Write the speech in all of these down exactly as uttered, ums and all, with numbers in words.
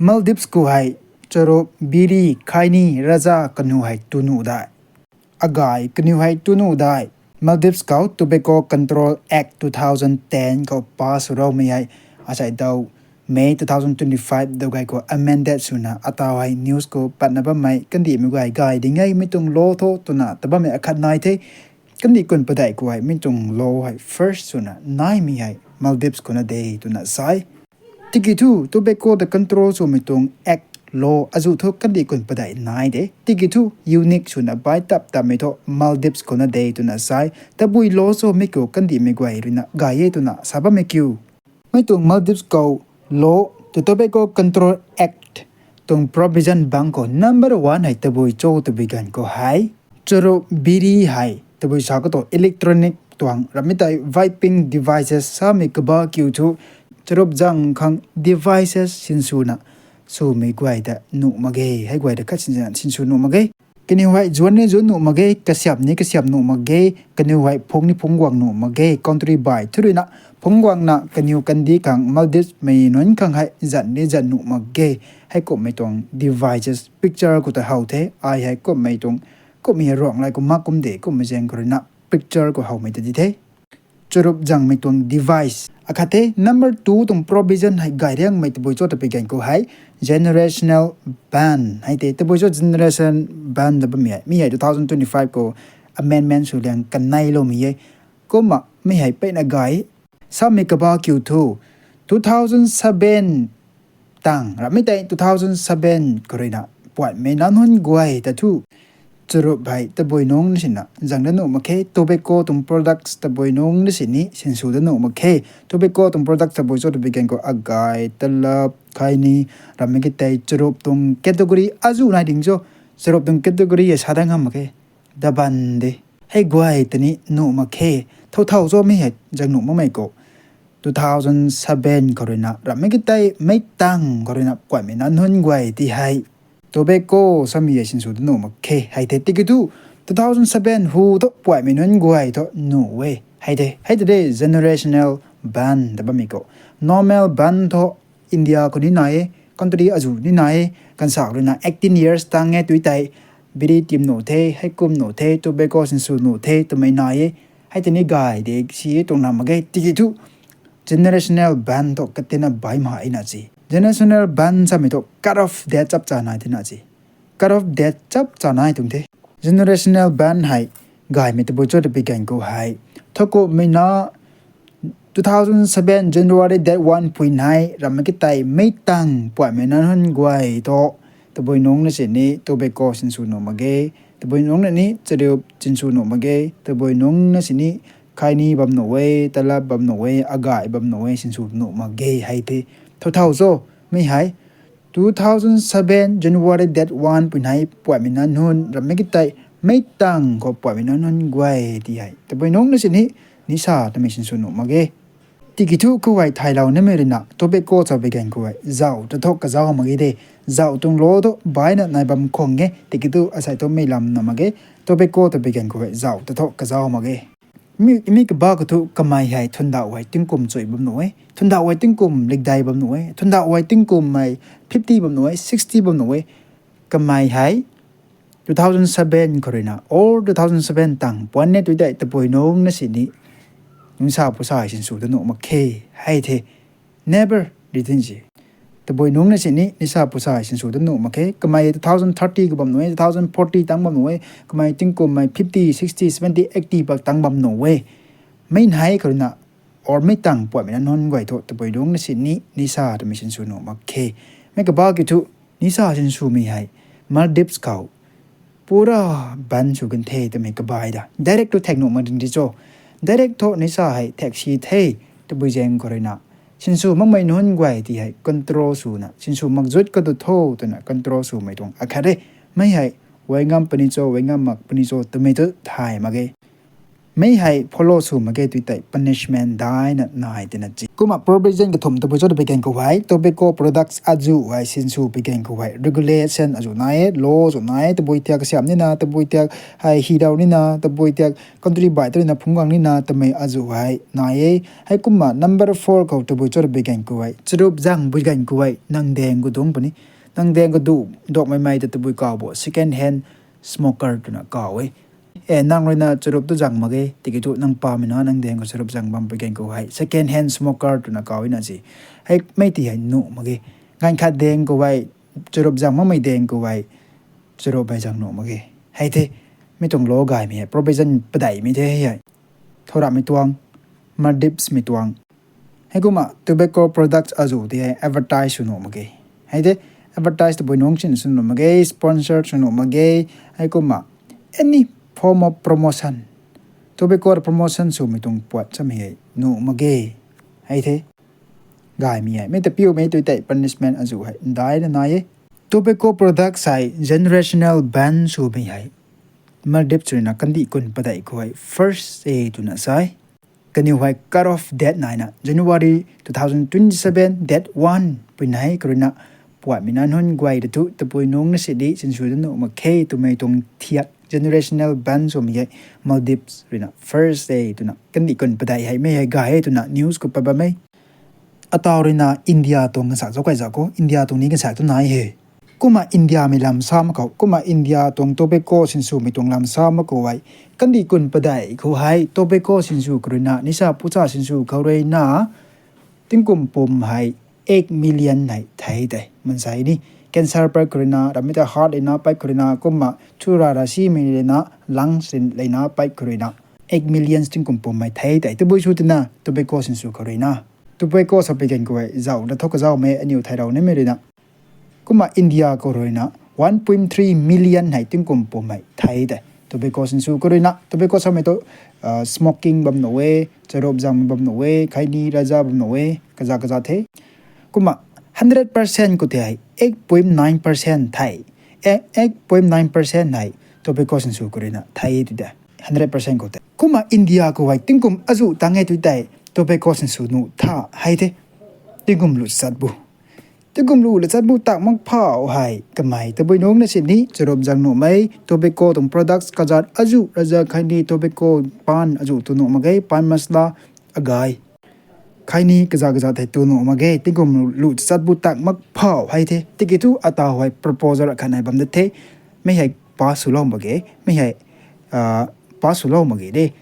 Maldives khou hei charup, biri, khaini, raja kaniw hei tu nuh dai. Agay kaniw hei tu nuh dai. Maldives khou Tobacco Control Act two thousand ten khou pass sw raumei hei asei daw May two thousand twenty-five dau gay khou amended swna ataw hei news khou patna bammei kandihmei guay gay ding e. Mi tuang law tho twna ta bammei akhat nai the. Kandih kun padeih khou hei mi tuang law hei first swna naimei hei Maldives khou na de twna sa e. Tiki thu tobacco ta control swmei tuang act, law azuh thu kandih kun padeih nai de. Tiki thu unique swna bai tap tapmei thu Maldives khou na de twna sa e. Tabui law cho mi khou kandihmei guay ruina gay e twna sa bammei kiu. Mi tuang Maldives khou law, the Tobacco Control Act tuang provision bang khou number one hei tabui cho tabui ganv khou hei charup, biri hei tabui sa khou tu electronic tuang ramei tei vaping devices samei kaba kiu thu charup zang khang devices sinswna swmei guay ta nuh mak ge, hei guay ta khat sinswna sinsw nuh mak ge. Kaniw hei zuan ni zuan nuh mak ge, kasiap ni kasiap nuh mak ge, kaniw hei phungc ni phungc guang nuh mak ge, country bai thu ruina phungc guangna kaniw kandih khang Maldives mei nunc khang hei zan ni zan nuh mak ge. Heikumhmei tuang devices picture khou ta how the, ai hei kumhmei tuang, kumhmei ruanglai khou mak kum de kumhmei zaeng khou ruina picture khou howmei ta di the. Charup zangmei tuang device akhat the. Number two tuang provision hei gay riangmei tabui cho tabui ganv khou hei generational ban hei the. Tabui cho generation ban ta bammei hei mi hei two thousand twenty-five khou amendment sw liang kanei loumei e. Kumna mi hei peyna gay samei kaba kiu thu two thousand seven tang ramei tei two thousand seven khou ruina puatmei nunc guay ta thu charup hei tabui nungc na sina zang da nuh mak khe, tobacco tuang products tabui nungc na sini sinsw da nuh mak khe. Tobacco tuang products tabui cho tabui ganv khou agay, talap, khaini, ramei ki tei charup tuang category azuh nai ding cho, charup tuang category e sa da ngam mak khe. Daban de. Hei guay ta ni nuh mak khe. Thow thow cho mi hei zang nuh makmei khou two thousand seven khou ruina ramei ki tei meic tang khou ruina puatmei nunc guay ti hei tobacco samei hei sinsw da nuh mak khe hei the. Tiki thu two thousand seven hu thu puatmei nunc guay thu nuh e hei the. Hei ta de generational ban ta bammei khou normal ban thu India khou ni nai e, country azuh ni nai e, kansak ruina eighteen years tang e tui tei biri tim nuh the, heikum nuh the, tobacco sinsw nuh the twmei nai e. Hei tei ni gay de si tuang na mak ge. Tiki thu generational ban thu katina bai ma ina si. Generational ban samei thu cut off date chap cha nai tina si. Cut off date chap cha nai tuang the. Generational ban hei gaymei tabui cho tabui ganv khou hei thow kumhmei na two thousand seven January date one pui nai ramei ki tei meic tang puatmei nunc guay thu tabui nungc na sini tobacco sinsw nuh mak ge, tabui nungc na ni charup sinsw nuh mak ge, tabui nungc na sini khaini bam nuh e, talap bam nuh e, agay bam nuh e, sinsw nuh mak ge hei the. Thow thow cho mi hei two thousand seven January date one pui nai puatmei nunc ramei ki tei meic tang khou puatmei nunc guay ti hei tabui nungc na sini nisa twmei sinsw nuh mak ge. Tiki thu khou hei thaylou nimei ruina tobacco cha bi ganv khou hei zauh ta thu kazauh mak ge de. Zauh tuang law thu baina nai bam khwang e. Tiki thu asei thu mei lam na mak ge. Tobacco ta bi ganv khou hei zauh ta thu kazauh mak ge. Mi, mi kaba khou thu kamei hei thundauh hei tingkum chuih bam nuh e, thundauh hei tingkum likdai bam nuh e, thundauh hei tingkum hei fifty bam nuh e, sixty bam nuh e. Kamei hei two thousand seven khou ruina or two thousand seven tang puan ne tui tei tabui nungc na sini nisa pusa sinsw da nuh mak khe hei the. Never di tin si. Tabui nungc na sini nisa pusa sinsw da nuh mak khe. Kamei two thousand thirty khou bam nuh e, two thousand forty tang bam nuh e, kamei tingkum mei fifty, sixty, seventy, eighty pak tang bam nuh e. Mei nai khou ruina or meic tang puatmei nunc guay thu tabui nungc na sini nisa twmei sinsw nuh mak khe. Mi kaba ki thu nisa sinswmei hei Maldives khou pura ban sw kan the twmei kabai da. Direct thu thek nuh mak ding di cho. Direct thu nisa hei thek si the. Tabui zaeng khou ruina sinsw makmei nunc guay ti hei control swna sinsw mak zut ka tu tho twna control swmei tuang akhat e. Mei hei wai ngam puni cho, wai ngam mak puni cho twmei thu thay mak ge. Mei hei follow sw mak ge tui tei punishment daina nai tina chi. Kumna provision kathumh tabui cho twpui gan khou hei, tobacco products azuh hei sinsw pui gan khou hei regulation azuh nai e, law azuh nai e, tabui tiak kasiamh nina, tabui tiak hei hi daw nina, tabui tiak country bai tu nina phungc gang nina twmei azuh hei nai e. Heikumna number four khou tabui cho twpui gan khou hei, charup zang pui gan khou hei, nang daeng khou dungc puni. Nang daeng khou duh, duakmei mei ta tabui kaw bo, second hand smoker twna kaw e. E, nang ruina charup tu zang mak ge, tiki thu nang pamei na nang daeng khou charup zang bam pui gan khou hei, second hand smoker twna kaw e na si. Hei mei ti hei nuh mak ge. Ganv khat daeng khou hei, charup zang makmei daeng khou hei, charup hei zang nuh mak ge. Hei the, mi tuang law gaymei hei, provision padeihmei the hei. Thorahmei tuang, Maldives mei tuang. Heikumna tobacco products azuh ti hei advertise sw nuh mak ge. Hei the, advertise tabui nungc sin sw nuh mak ge, sponsor sw nuh mak ge. Heikumna any form of promotion, tobacco promotion swmei tuang puat samei hei nuh mak ge. Hei the, gaymei hei. Mei ta piumei tui tei punishment azuh hei ndaina nai e. Tobacco products hei generational ban swmei hei Maldives ruina kandih kun padeih khou hei first e twna sa e. Kaniw hei cut off date naina January two thousand twenty-seven date one pui nai karuina puatmei na nunc guay ta thu tabui nungc na sini sinsw da nuh mak khe twmei tuang thiak generational ban swmei hei Maldives ruina first e twna kandih kun padeih hei mei hei gay e twna news khou pat bam e. Ataw ruina India tuang kasak zauc kai zauc khou, India tuang ni kasak tu nai he. Kumna Indiamei lam sa mak khou, kumna India tuang tobacco sinswmei tuang lam sa mak khou hei, kandih kun padeih khou hei tobacco sinsw khou ruina, nisa pusa sinsw khou ruina, tingkum pum hei eight million hei thei tei mansei ni. Cancer pat khou ruina, ramita heart leina pat khou ruina, kumna thura ra simei leina, lungs leina pat khou ruina, eight million tingkum pum hei thei tei tabui sw tina tobacco sinsw khou ruina. Tobacco sa pui gan khou hei zauh na thok kazauhmei aniw theirau nimei ruina. Kumna India khou ruina one point three million hei tingkum pum hei thei tei tobacco sinsw khou ruina. Tobacco samei tu smoking bam nuh e, charup zang bam nuh e, khaini raza bam nuh e, kaza kaza the. Kumna hundred percent khou tei hei eight point nine percent thei, eight point nine percent hei tobacco sinsw khou ruina thei tui de. Hundred percent khou tei. Kumna India khou hei tingkum azuh tang e tui tei tobacco sinsw nuh tha hei the. Tingkum lu chat bu. Tingkum lu la chat bu tak mak phau hei kamei tabui nungc na sini charup zang nuhmei, tobacco tuang products kazat azuh, raza, khaini, tobacco, pan azuh tu nuh mak ge, pan masala, agay, khaini kaza kaza thei tu nuh mak ge, tingkum lu chat bu tak mak phau hei the. Tiki thu ataw hei proposal khat nai bam da the. Mei hei pass swlou mak ge, mei hei pass swlou mak ge de,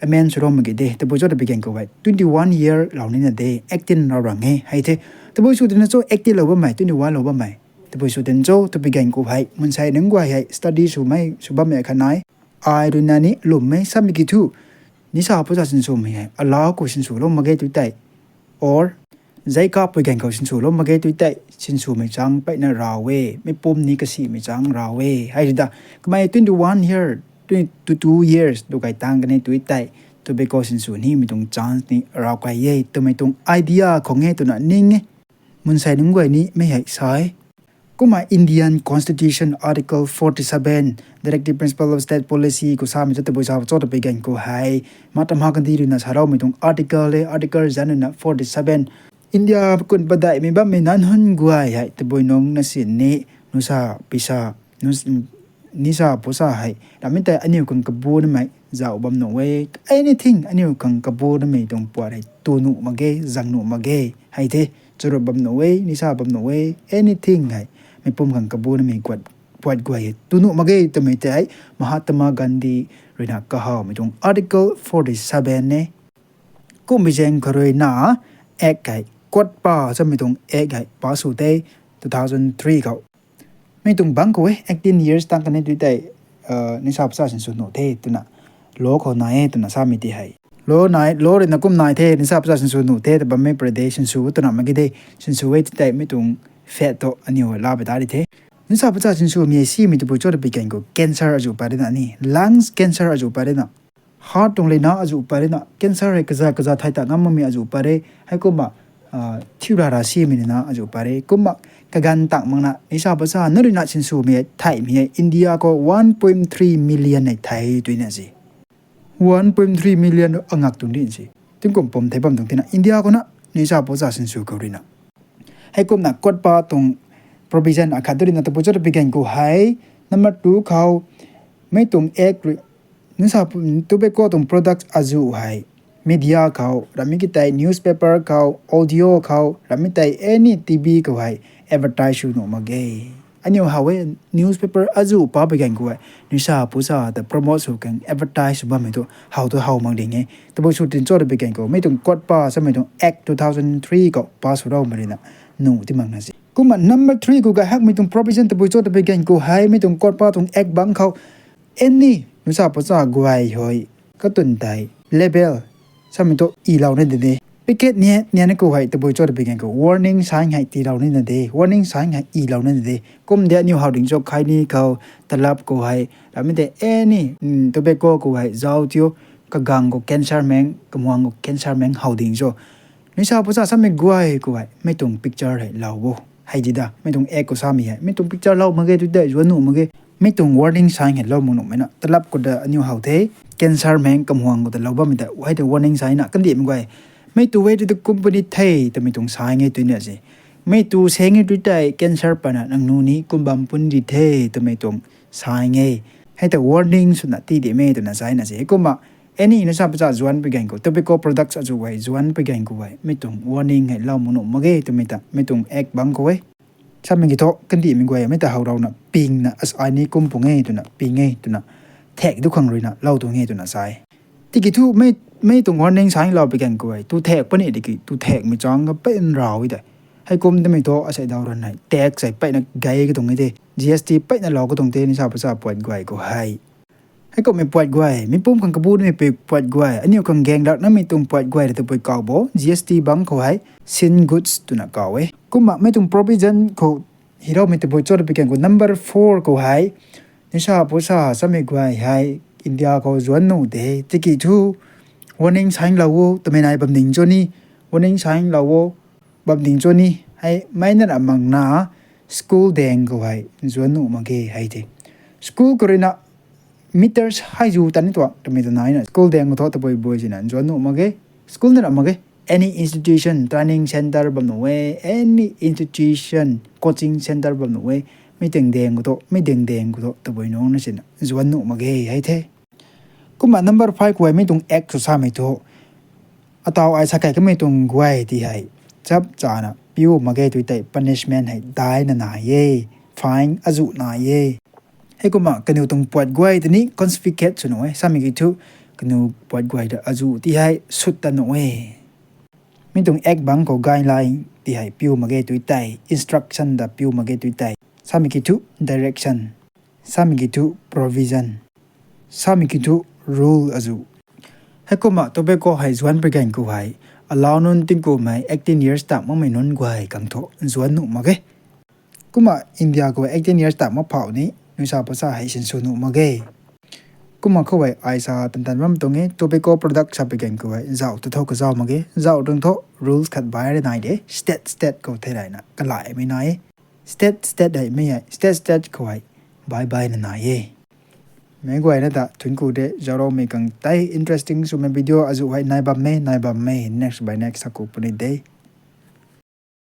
amend swlou mak ge de, tabui cho twpui gan khou hei twenty one year lou nina de, eighteen lou rang e hei the. Tabui sw tina cho eighteen lou bammei, twenty one lou bammei, tabui sw tina cho twpui gan khou hei mansei nunc guay hei study swmei sw bammei khat nai. Ai ruina ni lwmmei samei ki thu, nisa pusa sinswmei hei allow khou sinswlou mak ge tui tei, or zai kap pui gan khou sinswlou mak ge tui tei, sinswmei chang peyna raw e, mei pum ni kasimei chang raw e hei ri da. Kamei twenty one year, twenty two years tu kai tang kani tui tei tobacco sinsw nimei tuang chance ni raw kai e twmei tuang idea khou nge twna ning e. Mansei nunc guay ni mei hei sa e. Kumna Indian Constitution Article forty seven, Directive Principle of State Policy khou samei cho tabui sa cho twpui gan khou hei, Mahatma Gandhi ruina saloumei tuang article e, article zan ruina forty seven. India kun padeihmei bammei nunc guay hei tabui nungc na sini nusa pisa, nisa pusa hei ramei tei aniw khang kabu namei zauh bam nuh e, anything aniw khang kabu namei tuang puat hei tu nuh mak ge, zang nuh mak ge hei the. Charup bam nuh e, nisa bam nuh e, anything hei mei pum khang kabu namei puat guay hei tu nuh mak ge twmei tei hei Mahatma Gandhi ruina kahawmei tuang article forty seven e. Kummei zaeng khou ruina act hei COTPA samei tuang act hei pass sw the two thousand three khou. Mei tuang bangc khou e eighteen years tang kani tui tei nisa pusa sinsw nuh the twna law khou nai e twna samei ti hei. Law nai, law ruina kum nai the, nisa pusa sinsw nuh the ta bammei pray de, sinsw twna mak ge de, sinsw e tui tei mei tuang fate tu aniw la pui ta ri the. Nisa pusa sinswmei simei tabui cho twpui gan khou cancer azuh pat rina ni, lungs cancer azuh pat rina, heart tuang leina azuh pat rina, cancer hei kaza kaza thei ta ngam makmei azuh pat re, heikumna thiu rara simei nina azuh pat re. Kumna kaganv tang makna nisa pusa na ruina sinswmei hei theihmei hei India khou one point three million hei thei tuina si. one point three million angak tuang di si. Tingkum pum thei bam tuang tina India khou na nisa pusa sinsw khou ruina. Heikumna COTPA tuang provision akhat tu ruina tabui cho ta pi gan khou hei, number two khou, mei tuang act rui, nisa tobacco tuang products azu hei, media khou, ramei ki tei newspaper khou, audio khou, ramei tei any T V khou hei, advertise sw nuh mak ge. Aniu how e, newspaper azu pa pi gan khou hei, nisa pusa ta promote sw khang advertise sw bammei tu how tu how mak ding e. Tabui sw tin cho ta pi gan khou, mei tuang COTPA samei tuang act two thousand three khou pass sw raumei ruina, nuh ti mak na si. Kumna number three khou gay hakmei tuang provision tabui cho ta pi gan khou hei, mei tuang COTPA tuang act bang khou, any nisa pusa guay hei, katun tei, label, samei tu ilou ni de de. Packet ni, ni khou hei tabui cho ta pi gan khou warning sign hei tiilou ni na de, warning sign hei ilou ni na de. Kum de aniu how ding cho khaini khou, talap khou hei, ramei tei any tobacco khou hei, zau tiu, kagang khou cancer meng, kamhuang khou cancer meng how ding cho. Nisa pusa samei guay khou hei, mei tuang picture hei lou bo. Hei di da, mei tuang act khou samei hei, mei tuang picture lou mak ge tu tei zuan nuh mak ge. Mei tuang warning sign hei lou mak nuhmei na, talap khou ta aniu how the, cancer meng kamhuang khou ta lou bammei tei, hei tei warning sign na, kandihmei guay. Mei tu hei tu company the twmei tuang sign e tu na si. Mei tu seng e tu tei cancer pana nang nu ni kum bam puni di the twmei tuang sign e. Hei tei warning swna ti dimei twna sign na si. Heikumna, any nisa pusa zuan pi gan khou, tobacco products azu hei zuan pi gan khou hei, mei tuang warning hei lou mak nuh mak ge twmei ta, mei tuang act bang khou e. Samei ki thu, kandihmei guay mei ta how rauna pingna, as ai ni kum pung e twna, ping e twna, thek du khang ruina lou tuang e twna sa e. Tiki thu, mei tuang warning sign lou pi gan khou hei, tu thek puni tiki, tu thekmei chang ka pen rau e tei. Heikum tamei thu, asei daw ran hei, tax hei peyna gay ka tuang e te, G S T peyna lou ka tuang te, nisa pusa puat guay khou hei. Heikumhmei puat guay, mi pum khang kabu nimei puat guay, aniu khang gang rak namei tuang puat guay ta tabui kau bo, G S T bang khou hei, sin goods twna kau e. Kumna mei tuang provision khou, hiroumei tabui cho ta pi gan khou number four khou hei, nisa pusa samei guay hei, India khou zuan nuh de, tiki thu, warning sign lou o, twmei nai bam ding cho ni, warning sign lou o, bam ding cho ni, hei, mei na ra mak na, school daeng khou hei, zuan nuh mak ge hei the. School khou ruina, meters hei zu tan ni tuang, twmei ta naina, school daeng khou thu tabui bui sina, zuan nuh mak ge, school na ra mak ge, any institution, training center bam nuh e, any institution, coaching center bam nuh e, mei tuang daeng khou thu, mei daeng daeng khou thu, tabui nungc na sina, zuan nuh mak ge hei the. Kumna number five khou hei mei tuang act khou samei thu, ataw ai sa kai kamei tuang guay ti hei, chap chana piu mak ge tu tei punishment hei daina nai e, fine azu nai e. Heikumna kaniw tuang puat guay ta ni confiscate sw nuh e, samei ki thu, kaniw puat guay ta azu ti hei sut ta nuh e. Mei tuang act bang khou guideline ti hei piu mak ge tu tei, instruction ta piu mak ge tu tei, samei ki thu direction, samei ki thu provision, samei ki thu rule azu. Heikumna tobacco hei zuan pi gan khou hei, allow nunc tingkumhmei eighteen years tak makmei nunc guay khang thu zuan nuh mak ge. Kumna India khou eighteen years tak mak phau ni, nisa pusa hei sinsw nuh mak ge. Kumna khou hei ai sa tan tan bam tuang e, tobacco product sa pi gan khou hei, zauh ta thu kazauh mak ge, zauh tuang thu rules khat bai rui nai de, state state khou thei rayna, kalaimei nai e. State state hei mei hei, state state khou hei, bai bai na nai e. Meic guayna ta thunc ku de, zauroumei khang tei interesting swmei video azu hei nai bammei, nai bammei, next by next sa ku puni de.